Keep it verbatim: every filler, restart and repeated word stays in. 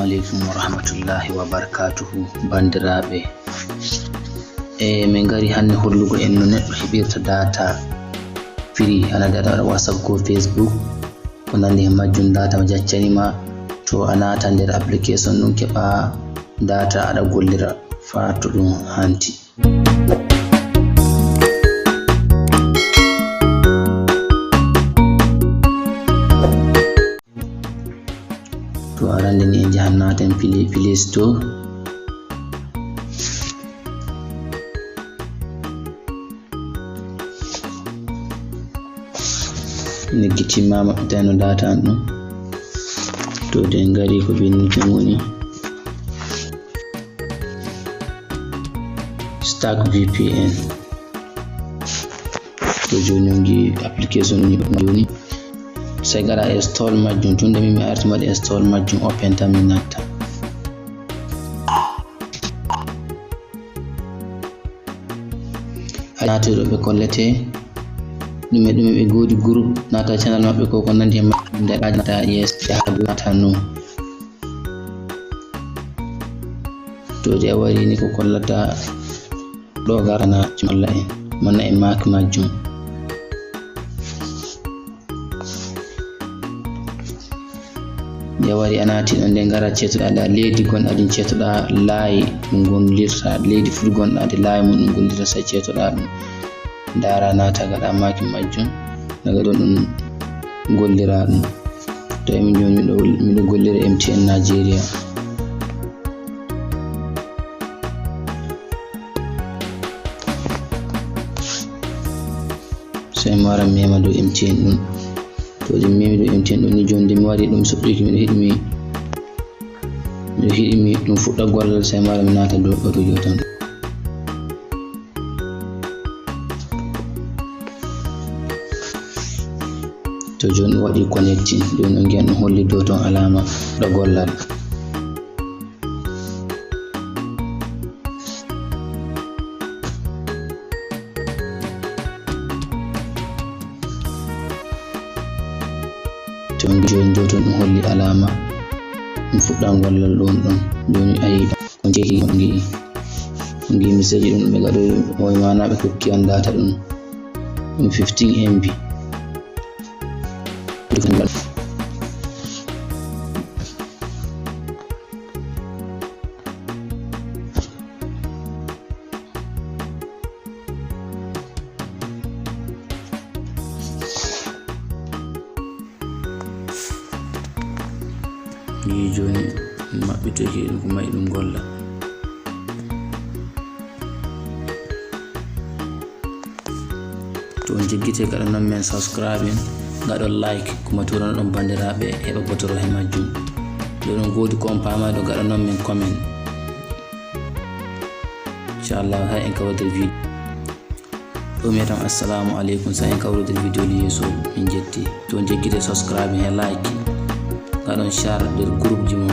Aleykum wa rahmatullahi wa barakatuhu, banndiraaɓe. E min ngari hannde hollugo en no neɗɗo heɓirta data free, hana data WhatsApp ko Facebook, ko nandi he majjum, data mo jaccani ma, to a naata nder application ɗum keɓa data aɗa gollira faa to ɗum hanti. To arande ni en jahan naten Play, Play Store. Neggiti ma maɓɓitano data an ɗum. To de ngari ko binni kan woni Stack V P N. To joni on ngi application ni ɗum joni. Sai gara install majjum, tunda min mi arti mbaɗi install majjum, open tan mi natta. A naati ɗo ɓe kollete ɗume ɗume, ɓe godi groupe, naata channel maɓɓe ko ko nandi e maɓɓe, nde a naata yes, jaha groupe naata non. To de a wari ni ko kollata ɗo garana walla en manna e maak majjum. Nde wari a naati ɗon, nde ngara ceetoɗaa nda leydi gonɗa ɗin, ceetoɗaa laayi ɗum gollirta, leydi fuu gonɗa nde laayi mum ɗum gollirta, sai ceetoɗaa ɗum. Ndaara naata gaɗa maaki majjum, daga ɗon ɗum gollira ɗum. To emin joni miɗo, miɗo gollira M T N Nigeria. Sai mi wara mi mema dow M T N ɗum. To ɗum memi dow M T N ɗum ni, joni nde mi wari ɗum soɓɓiiki, miɗo hiɗi mi, miɗo hiɗi mi ɗum fuɗɗa gollal, sai mi wara mi naata dow ɗo to joton. To joni ɗum waɗi connecting, joni on ngiyan ɗum holli dow ton alaama ɗo gollal. To on joni ɗo ton ɗum holli alaama ɗum fuɗɗa gollal ɗon ɗon. Joni ayi on jehi on ngi'i. On ngi'i message ɗum ɓe gaɗo o mana ɓe kokki on data ɗum. Ɗum fifteen M B. Yi joni maɓɓitoki ɗum ko mayi ɗum golla. To on jeggite gaɗa non men subscribe, gaɗon like, kuma turano ɗon bandiraɓe heɓa botoro he majjum. Ɗo ɗon godi ko on pama ɗo gaɗa non men comment. Inchallah hay en kawrata video. Ɗum yetam assalamu aleykum, sa en kawrata video li yeeso min jetti. To on jeggite subscribe he like, gaɗon share nder groupe ji mon.